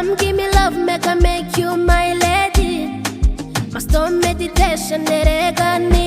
Come give me love, make I make you my lady. My stone meditation, erega ni